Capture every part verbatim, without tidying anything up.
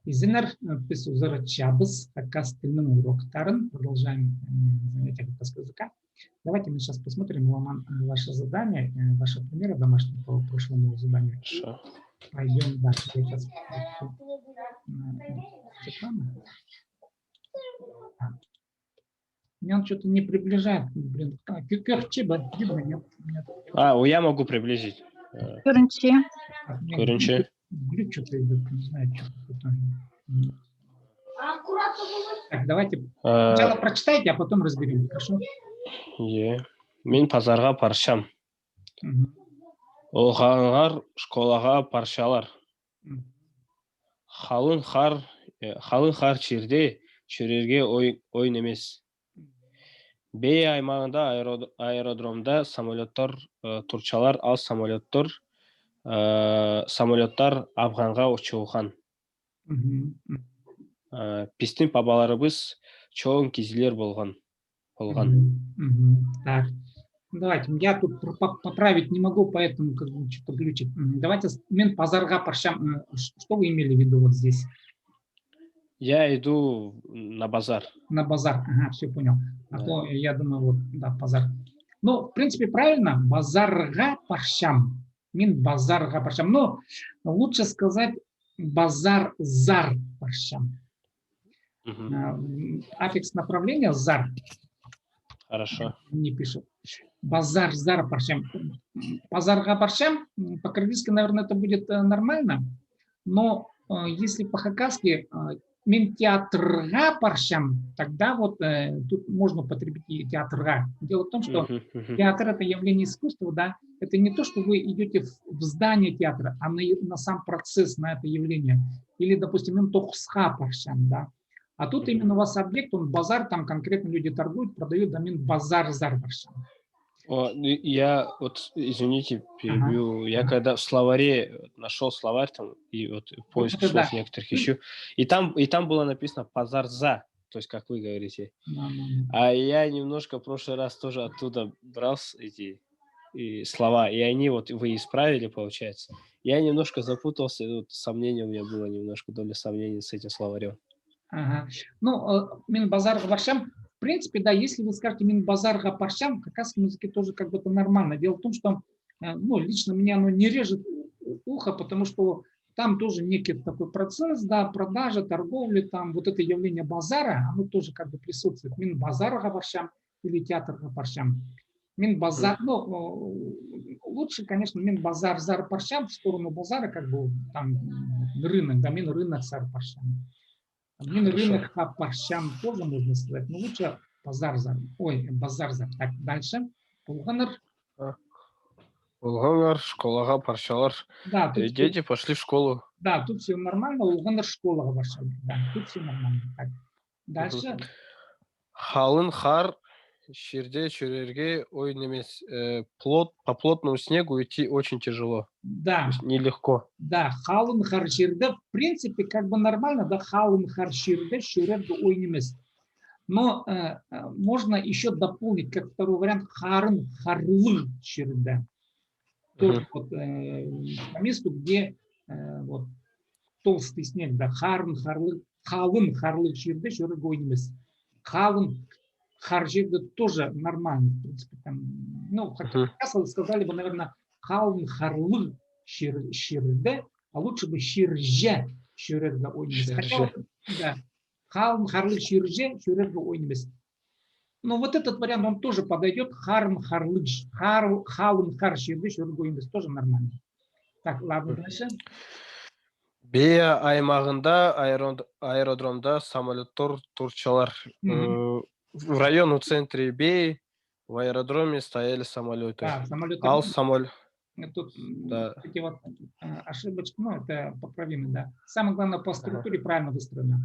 Изеннер, э, піс узаратчабыс хакас тілінің уроктарын. Продолжаем, м, занятия хакасского языка. Давайте мы сейчас посмотрим, Ламан, э, ваше задание, э, ваши примеры домашние по прошлому заданию. Хорошо. Пойдём дальше. Я сейчас, э, э, реклама. А. Меня он что-то не приближает, блин. А, кё-, короче, ба, видно, нет, нет. А, о, я могу приблизить. Э, Короче. Так, у меня Короче. Глюк, глюк что-то идёт, не знаю, что такое. М. Так, давайте Э, сначала прочитайте, а потом разберём, хорошо? Е. Мин пазарға парчам. Мгм. Олғаннар школаға парчалар. Мгм. Халын хар, э, халын хар чирде чӧрерге ой-, ойын нимес. Бей аймағында аэрод-, аэродромда самолёттар, э, турчалар, ал самолёттар, э, самолёттар Афғанға учуған. Мгм. Э, пістің пабаларыбыс чоон кізілер полған. Полған. Мгм. Мгм. Так. Ну, давайте, я тут про-, по-, поправить не могу, поэтому как бы что-то глючит. М, давайте с-, мин пазарға парчам. М, ш-, что вы имели в виду вот здесь? Я иду на базар. На базар. Ага, всё понял. А Да. то я думаю, вот, да, пазар. Ну, в принципе, правильно. Базарға парчам. Мин базарға парчам. Но лучше сказать базарзар парчам. Мгм. А, м, аффикс направления зар. Хорошо. Не пишет. Базарзар парчам. Пазарға парчам. М, по-киргизски, наверное, это будет, э, нормально. Но, э, если по-хакасски, э, мин театрға парчам, тогда вот, э, тут можно употребить и театрға. Дело в том, что Мгм, мгм. театр — это явление искусства, да, это не то, что вы идёте в, в здание театра, а на, на сам процесс, на это явление. Или, допустим, мин тоғысха парчам, да. А тут Мгм. именно у вас объект, он базар, там конкретно люди торгуют, продают, да, мин базарзар парчам. О, и-, я вот, извините, Ага. перебью. Я Ага. когда в словаре нашёл словарь там, и вот поиск Вот это слов да. некоторых М. ищу, и там, и там было написано пазарза, то есть, как вы говорите. Да, да, да. А я немножко в прошлый раз тоже оттуда брал с-, эти, и слова, и они вот вы исправили, получается. Я немножко запутался, и вот сомнение у меня было немножко, доля сомнений с этим словарём. Ага. Ну, э, мин базарға парчам. В принципе, да, если вы скажете «мин базарға парчам», в хакасском языке тоже как бы это нормально. Дело в том, что, э, ну, лично мне оно не режет у-, у-, ухо, потому что там тоже некий такой процесс, да, продажа, торговля, там вот это явление базара, оно тоже как бы присутствует. Мин базарға парчам или театрға парчам. Мин базар, Мгм. ну, э, лучше, конечно, мин базарзар парчам, в сторону базара, как бы там, м, рынок, да, мин рыноксар парчам. Мин Хорошо. рынокха парчам тоже можно сказать, но лучше базарзар. Ой, базарзар. Так, дальше. Олғаннар. А. Олғаннар школаға парчалар. Да, тут Э, всё, дети пошли в школу. Да, тут всё нормально, олғаннар школаға парчалар. Да, тут всё нормально. Так, дальше. Мгм. Халын хар чирде чӧрерге ойын нимес. Э, плот-, по плотному снегу идти очень тяжело. Да. То есть нелегко. Да, халын хар чирде, в принципе, как бы нормально, да, халын хар чирде чӧрерге ойын нимес. Но, э, э, можно ещё дополнить, как второй вариант, харын харлығ чирде. Тоже Мгм. вот, э, по месту, где, э, вот толстый снег, да, харын харлығ, халын харлығ чирде чӧрерге ойын нимес. Халын хар чирде тоже нормально, в принципе, там, ну, хотя Мгм. хакас сказали бы, наверное, халын харлығ чир-, чирде, а лучше бы чирҷе чӧрерге ойын нимес. Хотя Чирҷе. вот, да, халын харлығ чирҷе чӧрерге ойын нимес. Ну, вот этот вариант, он тоже подойдёт. Харын харлығ, хар-, халын хар чирде чӧрерге ойын нимес, тоже нормально. Так, ладно, Мгм. дальше. Бея аймағында аэро-, аэродромда самолёттар турчалар. Мгм. Э, в району центре Беи в аэродроме стояли самолёты. Да, самолёты. Ал самоль-, Тут, м, Да. эти вот, э, ошибочки, ну, это поправимо, да. Самое главное, по Ага. структуре правильно выстроено.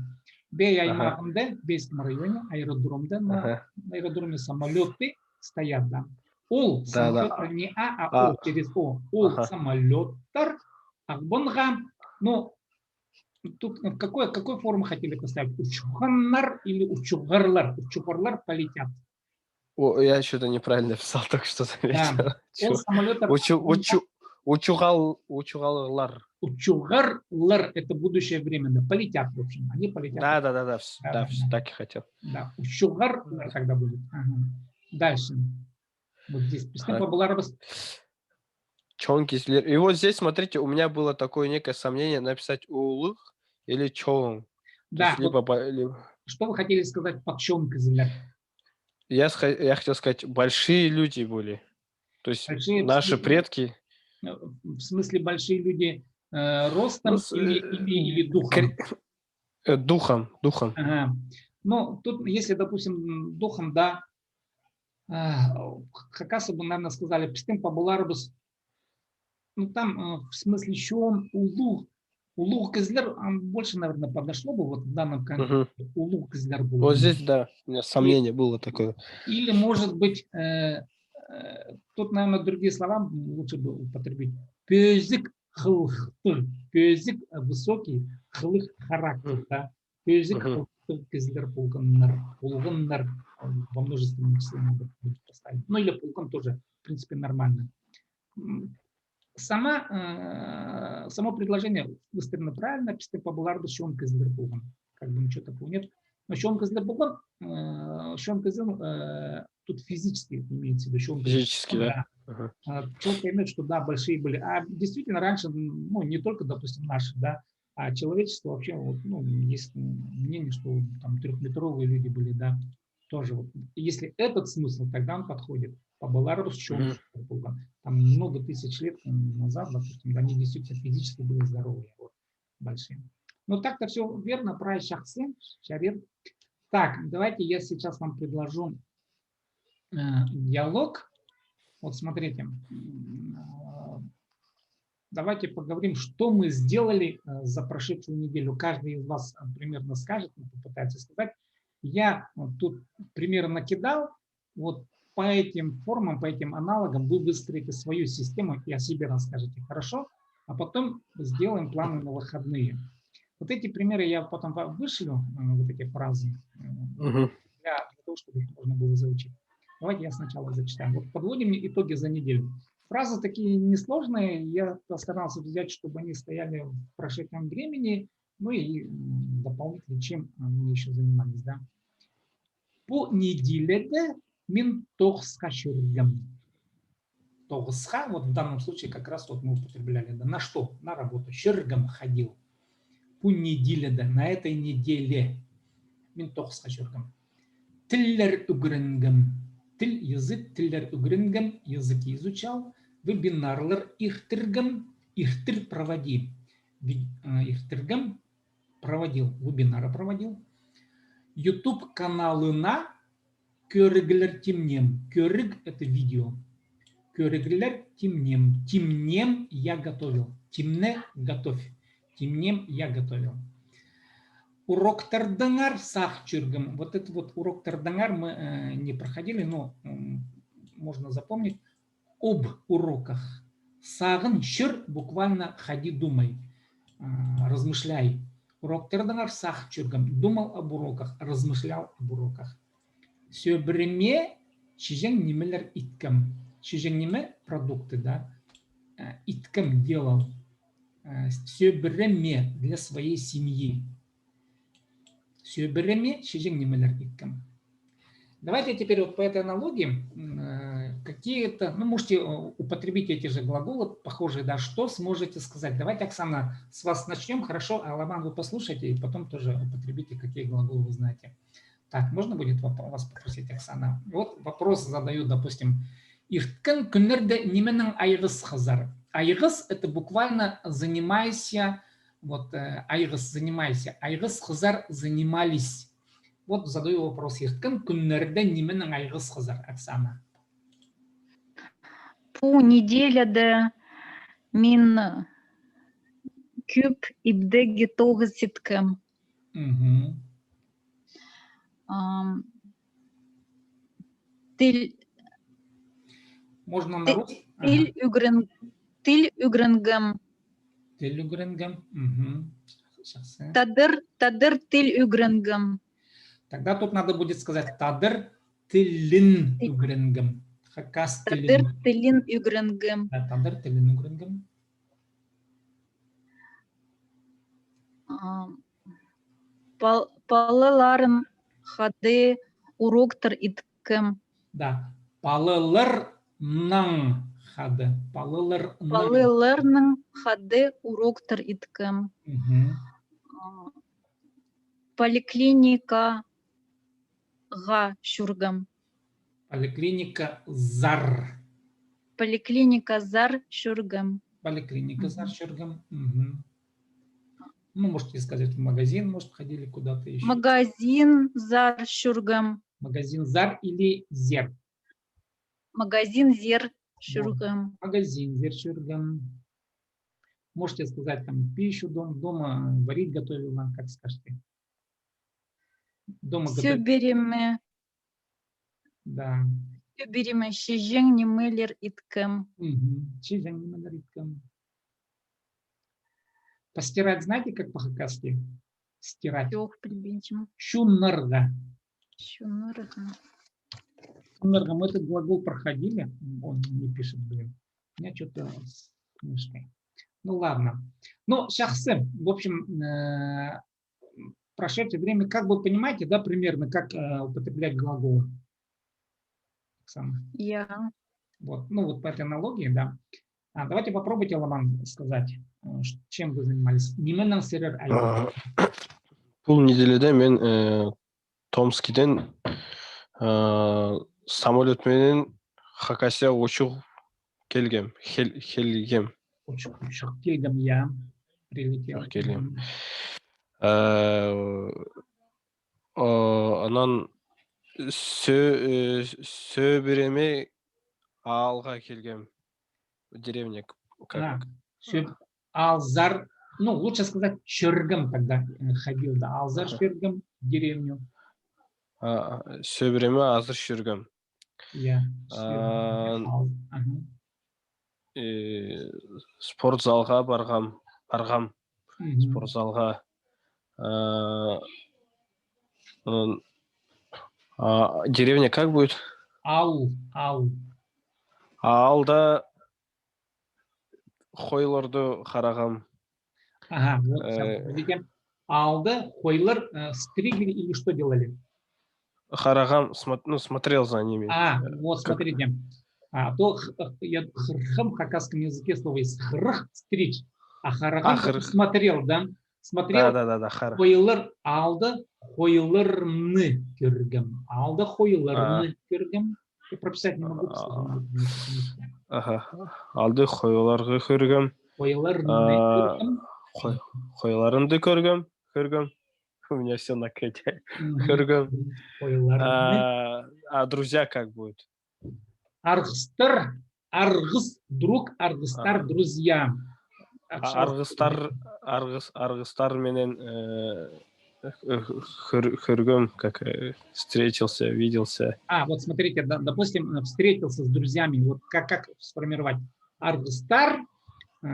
Бея Ага. аймағында, Бейском районе, аэродромда, на Ага. аэродроме самолёты стоят, да. Ол Да, да. самолёты не а, а А. о, через о. Ол Ага. самолёттар Ағбанға, ну, тут, э, какой, какой форму хотели поставить? Учханнар или учуғарлар? Учуғарлар полетят. О, я что-то неправильно написал, так что Да. заметил. Ол Чё? самолёттар Учу-, Ағбанға учу-, Учуғал, учуғаллар. Учуғарлар, это будущее время, да, полетят, в общем, они полетят. Да, да, да, да, вс- Да, да, да, вс- да. Так и хотел. Да, учуғарлар тогда будет. Ага. Дальше. Вот здесь пістің пабаларыбыс. Чоон кізілер. И вот здесь, смотрите, у меня было такое некое сомнение написать улуғ или чоон. То Да, есть вот либо ба- либо что вы хотели сказать под чоон кізілер? Я сха- я хотел сказать, большие люди были. То есть Большие, в наши смысле, предки. э, в смысле большие люди, э, ростом Ну, с- или, э, или, или духом? кр- э, Духом, духом. Ага. Ну, тут, если, допустим, м, духом, да, а, хакасы бы, наверное, сказали, пістің пабаларыбыс, ну, там, э, в смысле, чоон улуғ, улуғ кізілер, ам, больше, наверное, подошло бы вот в данном контексте. Мгм. Улуғ кізілер Вот полған. Здесь, да, у меня И- сомнение было такое. Или, может быть, э, э, тут, наверное, другие слова лучше бы употребить. Пӧзік хылыхтығ, пӧзік, э, высокий хылых характер, Мгм. Да. Пӧзік Мгм. хылыхтығ кізілер полғаннар, полғаннар, э, во множественном числе надо будет поставить. Ну, или полған тоже, в принципе, нормально. М, сама, э, само предложение выстроено правильно, пістің пабаларыбыс чоон кізілер полған. Как бы ничего такого нет. Но чоон кізілер полған, э, чоон кізілер, э, тут физически имеется в виду, чоон кізілер Физически, полған, да. Да. Ага. А, человек поймёт, что да, большие были. А действительно, раньше, м, ну, не только, допустим, наши, да, а человечество вообще, вот, ну, есть, м, мнение, что там трёхметровые люди были, да, тоже вот. Если этот смысл, тогда он подходит. Пабаларыбыс чоон Мгм. кізілер полған. Там много тысяч лет, м, назад, допустим, они действительно физически были здоровые, вот, большие. Но так-то всё верно, прай чахсы, чарир. Так, давайте я сейчас вам предложу, э, диалог. Вот смотрите, м, э, давайте поговорим, что мы сделали, э, за прошедшую неделю. Каждый из вас, э, примерно скажет, ну, попытается сказать. Я, э, тут примеры накидал. Вот по этим формам, по этим аналогам вы выстроите свою систему и о себе расскажете, хорошо? А потом сделаем планы на выходные. Вот эти примеры я потом вам вышлю, э, вот эти фразы, э, Мгм. для, для того, чтобы их можно было заучить. Давайте я сначала зачитаю. Вот подводим итоги за неделю. Фразы такие несложные, я постарался взять, чтобы они стояли в прошедшем времени, ну и, м, дополнительно, чем, а, мы ещё занимались, да. Пу неделяда мин тоғысха чӧргем. Тоғысха, вот в данном случае как раз вот мы употребляли, да, на что? На работу. Чӧргем, ходил. Пу неделяда, на этой неделе мин тоғысха чӧргем. Тіллер ӱгренгем. Тіл, язык, тіллер ӱгренгем, язык изучал. Вебинарлар иртіргем, иртір, проводи. Ви-, э, иртіргем, проводил, вебинары проводил. YouTube каналына кӧріглер тимнем. Кӧріг, это видео. Кӧріглер тимнем. Тимнем, я готовил. Тимне, готовь. Тимнем, я готовил. Уроктардаңар сағын чӧргем. Вот это вот уроктардаңар мы, э, не проходили, но, м, можно запомнить. Об уроках. Сағын чӧр, буквально ходи, думай, а, размышляй. Уроктардаңар сағын чӧргем. Думал об уроках, размышлял об уроках. Сӧбіреме чиҷең нимелер иткем. Чиҷең ниме? Продукты, да? Э, иткем, делал. Э, сӧбіреме, для своей семьи. Сӧбіреме чиҷең нимелер иткем. Давайте теперь вот по этой аналогии, м, э, какие-то, ну, можете, э, употребить эти же глаголы, похожие, да, что сможете сказать. Давайте, Оксана, с вас начнём, хорошо? А Ламан, вы послушайте и потом тоже употребите, какие глаголы вы знаете. Так, можно будет воп-, вас попросить, Оксана? Вот вопрос задаю, допустим, ирткен кӱннерде нименең айғасхазар? Айғас, это буквально занимайся, вот, э, айғас, занимайся, айғасхазар, занимались. Вот задаю вопрос, ирткен кӱннерде нименең айғасхазар, Оксана? Пу неделяда мин кӧп ибдегі тоғыс иткем. Мгм. Ам, тіл, Можно на ти-, рус-, тіл ага. ӱгрен-, тіл ӱгренгем. Тіл ӱгренгем. Мгм. Чахсы. Тадар, тадар тіл ӱгренгем. Тогда тут надо будет сказать, тадар тілін Ти- ӱгренгем. Хакас тілін. Тадар тілін ӱгренгем. Да, тадар тілін ӱгренгем. А, пал-, палаларым хада уроктар иткем. Да. Палаларнаң хада. Палаларнаң. Палаларнаң хада уроктар иткем. Мгм. А, поликлиникаға чӧргем. Поликлиниказар. Поликлиниказар чӧргем. Поликлиниказар чӧргем. Мгм. Ну, можете сказать, в магазин, может, ходили куда-то ещё. Магазинзар чӧргем. Магазинзар или зер? Магазинзер чӧргем. Магазинзер чӧргем. Можете сказать, там, пищу дом, дома варить готовила, как скажете. Дома готовить. Сӧбіреме. Да. Сӧбіреме чиҷең нимелер иткем. Мгм. Чиҷең нимелер иткем. Постирать знаете, как по-хакасски? Стирать. Чох, пілбинчем. Чуннарға. Чуннарға. Чуннарға. Мы этот глагол проходили. Он не пишет, блин. У меня что-то с мышкой. Ну ладно. Ну, чахсы. В общем, э, прошедшее время, как вы понимаете, да, примерно, как, э, употреблять глаголы? Оксана. Я. Вот, ну вот по этой аналогии, да. А, давайте попробуйте, Ламан, сказать, э, ш-, чем вы занимались. Нименең сірер айланғаннар? А, пу неделяда мен, э, Томскиден, э, самолёт пенен Хакасияға учуп килгем, кил-, килгем. Учуп, учуп килгем, я. Прилетел. Учуп килгем. Мгм. Э, о, аннаң сӧ-, э, сӧбіреме аалға килгем. Деревня к-, как? А, сӧ-, аалзар, ну, лучше сказать, чӧргем тогда, э, ходил, да, аалзар чӧргем, деревню. А, сӧбіреме аалзар чӧргем. Я, а, сӧбіреме аал-, ага. Э, спортзалға парғам, парғам. Мгм. Спортзалға. Э, м, а, деревня как будет? Аал, аал. Аалда хойларды харағам. Ага, вот, э, сейчас, видите, аалда хойлар, э, стригли или что делали? Харағам, смо-, ну, смотрел за ними. А, э, вот, как смотрите. А то х-, х-, я хырхам, в хакасском языке слово есть хырых, стричь. А харағам, а, хыр-, смотрел, да? Смотрел. Да, да, да, да, хар-. Хойлар, аалда хойларны кӧргем. Аалда хойларны кӧргем. Я прописать не могу, потому что... Ага. Аалда хойларны кӧргем. Хойларны кӧргем. Хой-, хойларны кӧргем, кӧргем. У меня всё на кете. Мгм. Кӧргем. Хойларны. А, а друзья как будет? Арғыстар, арғыс, друг, арғыстар, друзья. Арғыстар, арғыс-, арғыстар менен, э, э, кӧр-, кӧргем, как, э, встретился, виделся. А, вот смотрите, да, допустим, э, встретился с друзьями. Вот как, как сформировать? Арғыстар, э,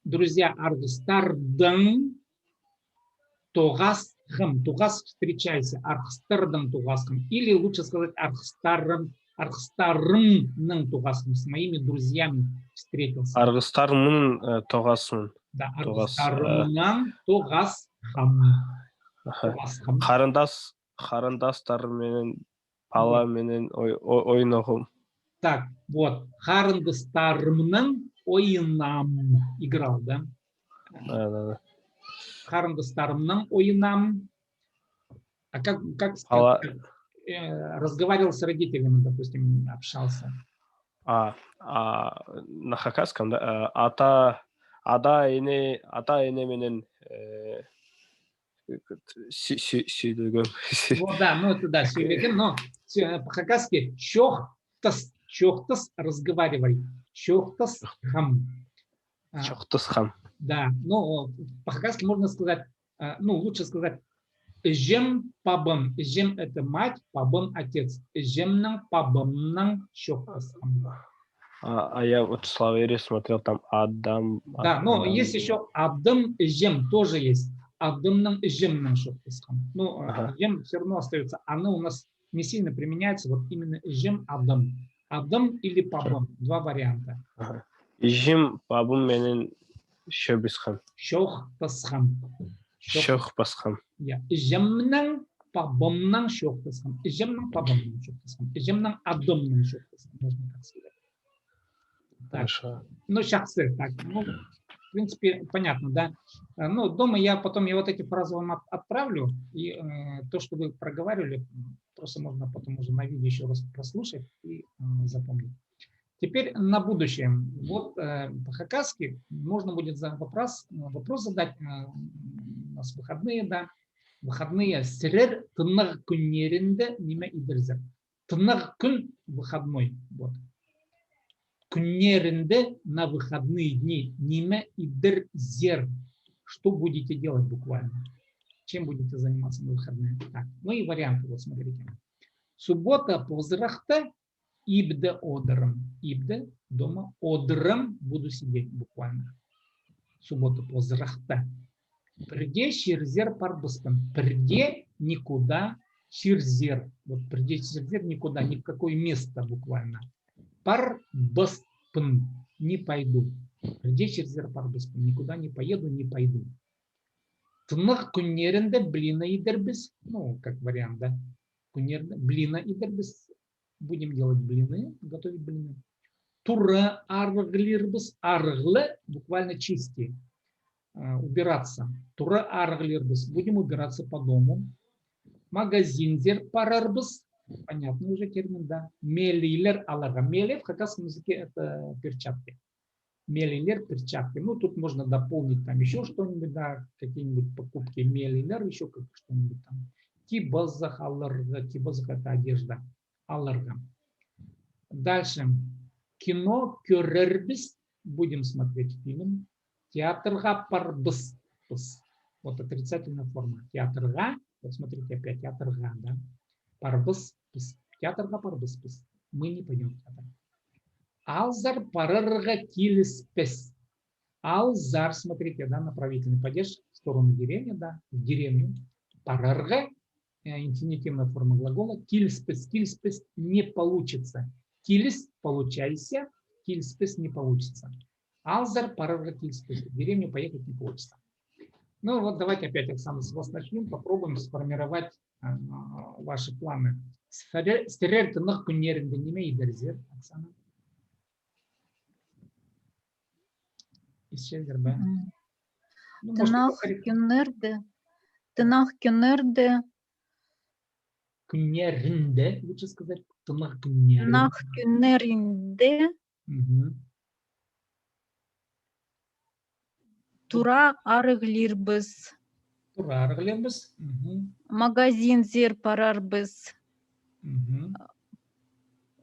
друзья, арғыстардаң тоғасхам, тоғас, встречайся, арғыстардаң тоғасхам. Или лучше сказать, арғыстарым, арғыстарымнаң тоғасхам, с моими друзьями встретился. Арғыстарымнаң, э, тоғасхам. Да, арғыстарымнаң тоғасхам. Аха. Тоғасхам. Харындас, харындастар менен пала менен ой-, о-, ойнағам. Так, вот, харындастарымнаң ойнаам, играл, да? Да, да, да. Харындастарымнаң ойнаам. А как, как сказать, э, разговаривал с родителями, допустим, общался? А, а, на хакасском, да? Э, ата, ата, ине, ата, ине менен, э, сӧ-, сӧ-, сӧйлегем. Вот, да, ну, это да, сӧйлегем, но сӧ-, по-хакасски чоохтас, чоохтас, разговаривай. Чоохтасхам. А, чоохтасхам. Да, ну, по-хакасски можно сказать, а, ну, лучше сказать, іҷем, пабам. Іҷем — это мать, пабам — отец. Іҷемнең, пабамнаң чоохтасхам. А, а я вот в словаре смотрел, там адам, да, ат-, но адам. Есть ещё адым, іҷем тоже есть. Адымнаң, іҷемнең чоохтасхам. Ну, э, ага, іҷем всё равно остаётся. Аны у нас не сильно применяется, вот именно іҷем, адым. Адым или пабым, два варианта. Аха. Іҷем пабым менен чӧбісхем. Чоохтасхам. Чоох- Чоохтасхам. Я, іҷемнең пабымнаң чоохтасхам. Іҷемнең пабымнаң чоохтасхам. Іҷемнең адымнаң чоохтасхам. Можно так сказать. Так. Хорошо. Ну, чахсы. Так, ну, в принципе, понятно, да? Э, ну, дома я потом, я вот эти фразы вам от- отправлю, и э, то, что вы проговаривали, просто можно потом уже на видео ещё раз прослушать и э, запомнить. Теперь на будущее. Вот э, по-хакасски можно будет за вопрос, э, вопрос задать э, у нас выходные, да, выходные. Сірер тынағ кӱннерінде ниме идерзер? Тынағ кӱн, выходной. Вот. Кӱннерінде, на выходные дни, ниме идерзер? Что будете делать буквально? Чем будете заниматься на выходные? Так, ну и варианты, вот смотрите. Суббота позырахта ибде одырам. Ибде, дома, одырам, буду сидеть буквально. Суббота позырахта. Пірдее чирзер парбаспын. Пірдее никуда чирзер. Вот пірдее чирзер никуда, ни в какое место буквально. Парбаспын, не пойду. Пірдее чирзер парбаспын. Никуда не поеду, не пойду. Тынағ кӱннерінде блины идербіс. Ну, как вариант, да. Кӱннерінде блины идербіс. Будем делать блины, готовить блины. Тура арығлирбыс, арығлы, буквально чистый, э, убираться. Тура арығлирбыс, будем убираться по дому. Магазинзер парарбыс, понятный уже термин, да. Мелейлер аларға. Мелей в хакасском языке это перчатки. Мелейлер, перчатки. Ну, тут можно дополнить там ещё что-нибудь, да, какие-нибудь покупки мелейлер, ещё как что-нибудь там. Кибозах аларға, кибозах это одежда. Аларға. Дальше. Кино кӧрербіс, будем смотреть фильм. Театрға парбаспыс. Вот отрицательная форма. Театрға, вот смотрите опять, театрға, да. Парбаспыс. Театрға парбаспыс. Мы не пойдём в театр. Алзар парарға киліспес. Алзар, смотрите, да, направительный падеж в сторону деревни, да, в деревню. Парарға, э, инфинитивная форма глагола, киліспес, киліспес, не получится. Киліс, получайся, киліспес, не получится. Алзар парарға киліспес, в деревню поехать не получится. Ну вот давайте опять, Оксана, с вас начнём, попробуем сформировать а, ваши планы. Сірер, сірер тынағ кӱннерінде ниме идерзер, Оксана? Исчезер бе? Мгм. Ну, может, тынағ кӱннерде, тынағ кӱннерде. Кӱннерінде, лучше сказать, тынағ кӱннерінде. Тынағ кӱннерінде. Мгм. Тура арығлирбыс. Тура арығлирбыс. Мгм. Магазинзер парарбыс. Мгм.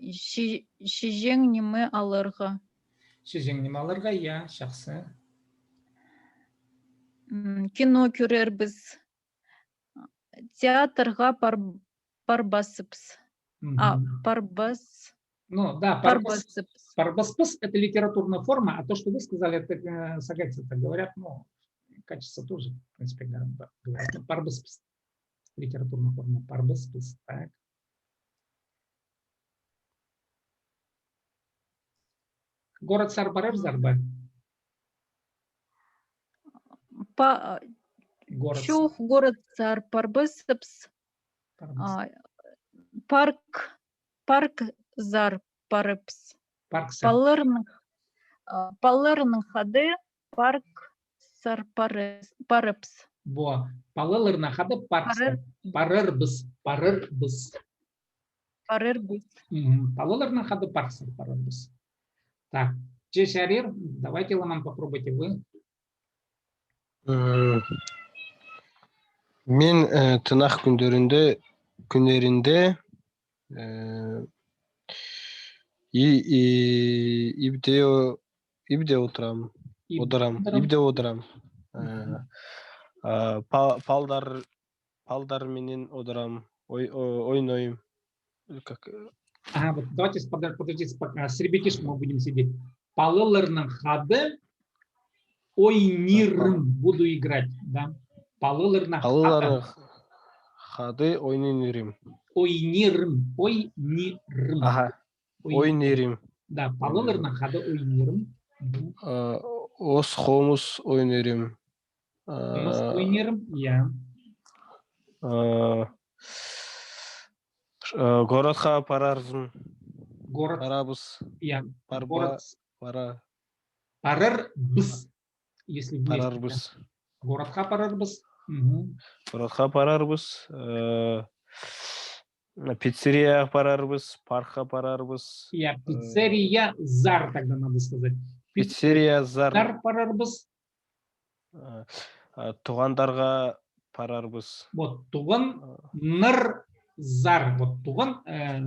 Чи-, чиҷең ниме аларға. Чиҷең ниме аларға, я, чахсы. М, кино кӧрербіс. Театрға пар-, парбаспыс. А, мгм. Парбас. Ну, да, парбас-, парбаспыс. Парбаспыс — это литературная форма, а то, что вы сказали, это, э, сагайцы так говорят, ну, качество тоже, в принципе, говорят, да, говорят. Ну, парбаспыс. Литературная форма парбаспыс, так. Городсар парарзар ба? Па-, город. Чох, городсар парбаспыс. Парбас. А, парк, паркзар парарбыс. Парксар. Палаларнаң, а, палаларнаң хада парксар парас-, парарбыс. Во, палаларнаң хада парксар. Парар-, парарбыс, парарбыс. Парарбыс. Мгм. Палаларнаң хада парксар парарбыс. Так, че чарир, давайте, Ламан, попробуйте вы. М, мин, э, тынағ кӱннерінде, кӱннерінде, э, и, и, ибде о-, ибде одырам. Ибде одырам. Ибде одырам. Э, мгм. А, па-, палдар палдар менен одырам, ой-, о-, ойнайым. Как, э, ага, вот давайте с-, подо-, подождите, пока с ребятишками мы будем сидеть. Палаларнаң хада ойнирым, буду играть, да. Палаларнаң хада. Палаларнаң хада ойнирым. Ойнирым. Ойнирым. Аха. Ойнирым. Да, палаларнаң хада ойнирым. Мгм. Э, ос хомыс ойнирым. Хомыс ойнирым, я. Э, э, городха парарзым. Город. Парабыс. Я. Парба-, город. Пара. Парарбыс. Если вместе, да. Парарбыс. Городха парарбыс. Мгм. Городха парарбыс. Э, пиццерияға парарбыс, паркха парарбыс. Я, э, пиццерия зар, тогда надо сказать. Пиццерия зар. Зар парарбыс. Э, э, туғандарға парарбыс. Вот, туғаннар зар. Вот, туған, э,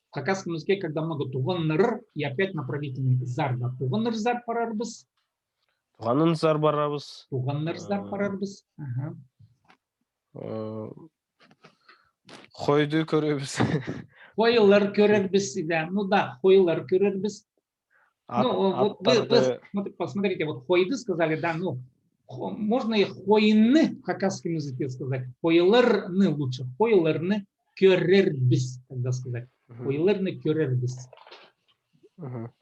в хакасском языке, когда много туғаннар, и опять направительный зар, да. Туғаннар зар парарбыс. Туғаннар зар парарбыс. Туғаннар зар парарбыс. Аха. Э, хойды кӧрербіс. Хойлар кӧрербіс, да. Ну да, хойлар кӧрербіс. Ну, вот вы, вы аттарды. Смотри, посмотрите, вот хойды сказали, да, ну, можно и хойны в хакасском языке сказать. Хойларны лучше. Хойларны кӧрербіс, тогда сказать. Мгм. Хойларны кӧрербіс. Мгм.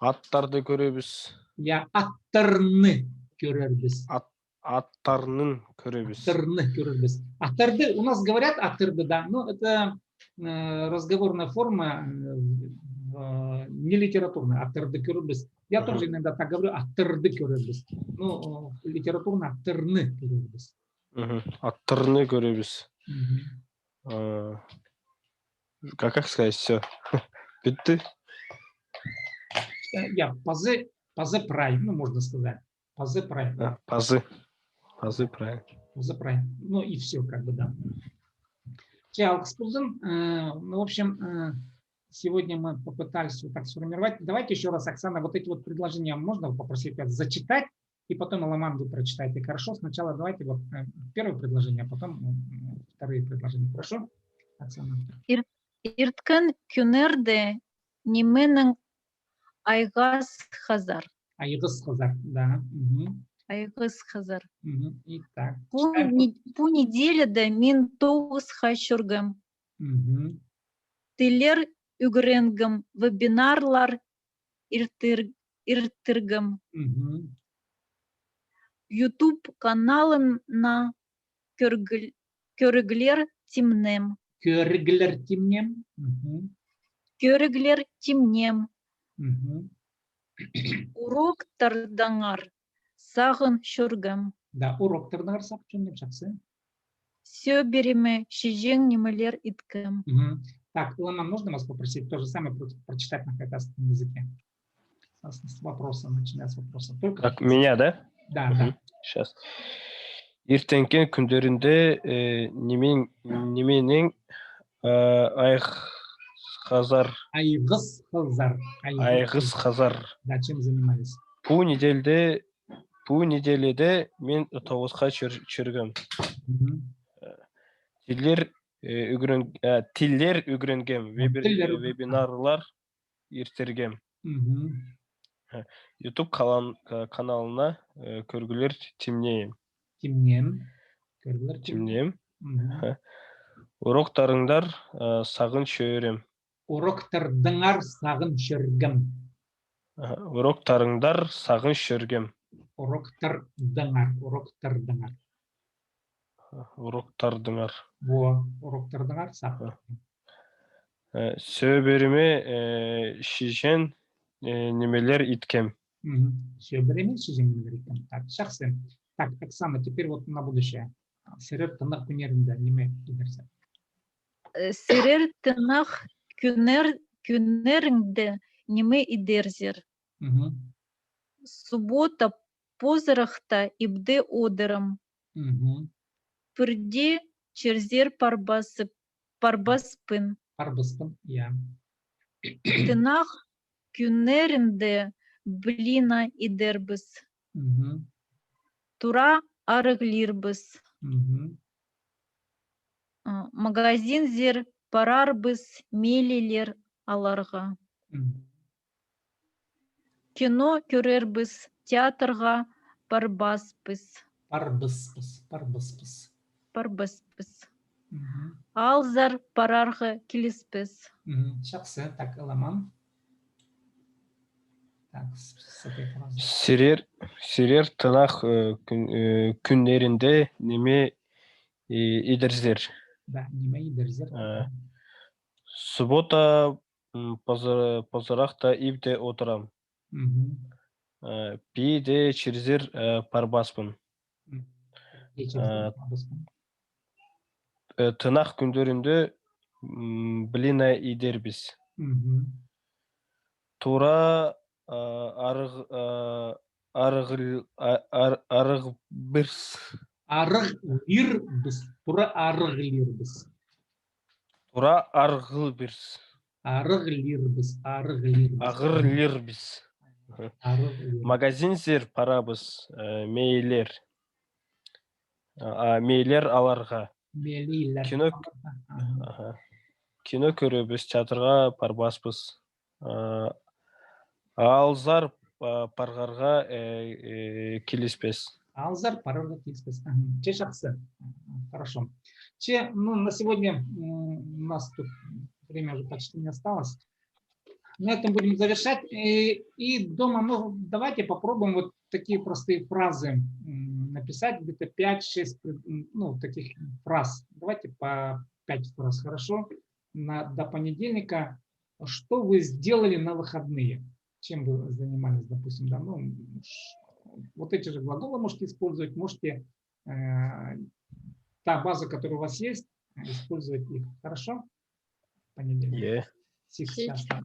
Аттарды кӧрербіс. Я, аттарны кӧрербіс. Ат-, аттарнын кӧрербіс. Аттарны кӧрербіс. Аттарды, у нас говорят аттарды, да, но это, э, разговорная форма, э, в-, э, не литературная, аттарды кӧрербіс. Я тоже иногда так говорю, аттарды кӧрербіс. Ну, э, литературно аттарны кӧрербіс. Мгм. Аттарны кӧрербіс. Мгм. Э, как, как сказать, всё. Бітті. Э, я, пазы, пазы прай, ну, можно сказать. Пазы прай. А, пазы. Пазы прай. Пазы прай. Ну и всё, как бы, да. Че, алғыс ползын. Э, ну, в общем, э, сегодня мы попытались вот так сформировать. Давайте ещё раз, Оксана, вот эти вот предложения можно попросить вас зачитать, и потом, Аламан, вы прочитаете. Хорошо? Сначала давайте вот, э, первое предложение, а потом, м, вторые предложения. Хорошо, Оксана? Ир-, ирткен кӱннерде нименең айғасхазар? Айғысхазар, да. Мгм. Айғысхазар. Мгм. И так. Пу читаем. Не-, пу неделяда мин тоғысха чӧргем. Мгм. Тіллер ӱгренгем, вебинарлар иртір-, иртіргем. Мгм. Ютуб каналына кӧргіл-, кӧріглер тимнем. Кӧріглер тимнем. Мгм. Кӧріглер тимнем. Мгм. Уроктардаңар сағын чӧргем. Да, уроктардаңар сағын чӧргем, чахсы. Сӧбіреме чиҷең нимелер иткем. Мгм. Так, Илана, можно вас попросить то же самое про-, прочитать на хакасском языке? С, с вопроса, начиная с вопроса. Только... Так, меня, да? Да, да. Мгм. Сейчас. Иртенгі кӱннерде, э, нименең, нименең, э, айғысхазар. Айғысхазар. Айғыс- Айғысхазар. Да, чем занимались? Пу неделяда, пу неделяда мин тоғысха чӧр-, чӧргем. Мгм. Э, тіллер, э, ӱгрен-, э, тіллер ӱгренгем. А, веб-, тіллер ӱгрен-, вебинарлар иртіргем. Мгм. Э, ютуб калан-, э, каналына, э, кӧріглер тимнеем. Тимнеем. Кӧріглер тим-, тимнеем. Мгм. Э, уроктарыңар, э, сағын чӧрем. Уроктардаңар сағын чӧргем. Э, уроктарыңар сағын чӧргем. Уроктардаңар, уроктардаңар. Э, уроктардаңар. Во, уроктардаңар сағын. Э. Э, сӧбіреме, э, чиҷең, э, нимелер иткем. Мгм. Сӧбіреме чиҷең нимелер иткем. Так, чахсы. Так, Оксана, теперь вот на будущее. Сірер тынағ кӱннеріңде ниме идерзер? Э, сірер тынағ кӱннер-, кӱннеріңде ниме идерзер? Мгм. Суббота позырахта ибде одырам. Мгм. Пірдее чирзер парбасып, парбаспын. Парбаспын, я. Тынағ кӱннерінде блина идербіс. Мгм. Тура арығлирбыс. Мгм. А, магазинзер парарбыс мелелер аларға. Мгм. Кино кӧрербіс, театрға парбаспыс. Парбыспыс, парбыспыс. Парбыспыс. Аалзар парарға киліспес. Чахсы, так, ыламан. Так, с- с этой фразы. Сірер, сірер тынағ, э, кӱн, э, кӱннерінде ниме, э, идерзер? Да, ниме идерзер? Э, суббота, м, позы- позырахта ибде одырам. Э, пиде чирзер, э, парбаспын. Э, э, тынағ кӱннерінде, м, блина идербіс. Тура, э, арығ, э, арығ, а- ар- арығ пирс. Арығ лирбіс. Тура арығ лирбіс. Тура арығ пирс. Арығ лирбіс, арығ лирбіс. Ағыр лирбіс. Арығ лирбіс. Магазинзер парабыс, э, мейлер. А, а, мейлер аларға. Мейлер. Кино, аха. Кино кӧребіс, театрға парбаспыс. А, аалзар, а, парғарға, э, э, киліспес. Аалзар парарға киліспес. Аха. Че, чахсы. Хорошо. Че, ну, на сегодня, м, у нас тут время уже почти не осталось. На этом будем завершать. И, и дома, ну, давайте попробуем вот такие простые фразы, м, написать, где-то пять-шесть пред- м, ну, таких фраз. Давайте по пять фраз, хорошо? На, до понедельника. Что вы сделали на выходные? Чем вы занимались, допустим, да? Ну, ш- вот эти же глаголы можете использовать, можете, э, та база, которая у вас есть, использовать их. Хорошо? Понедельник. Е. Сигіс часта.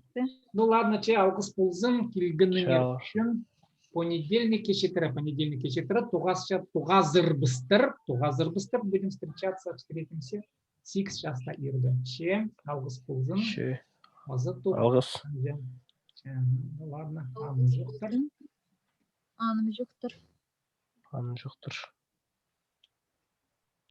Ну ладно, че, алғыс ползын килгеніңер ӱчӱн. Понедельникке читіре, понедельникке читіре, тоғасча, тоғазырбыстыр, тоғазырбыстыр, будем встречаться, встретимся. Сигіс часта ирде. Че, алғыс ползын. Че. Аза топ. Алғыс. Че, ну ладно, аным чоохтар. Аным чоохтар. Аным чоохтар.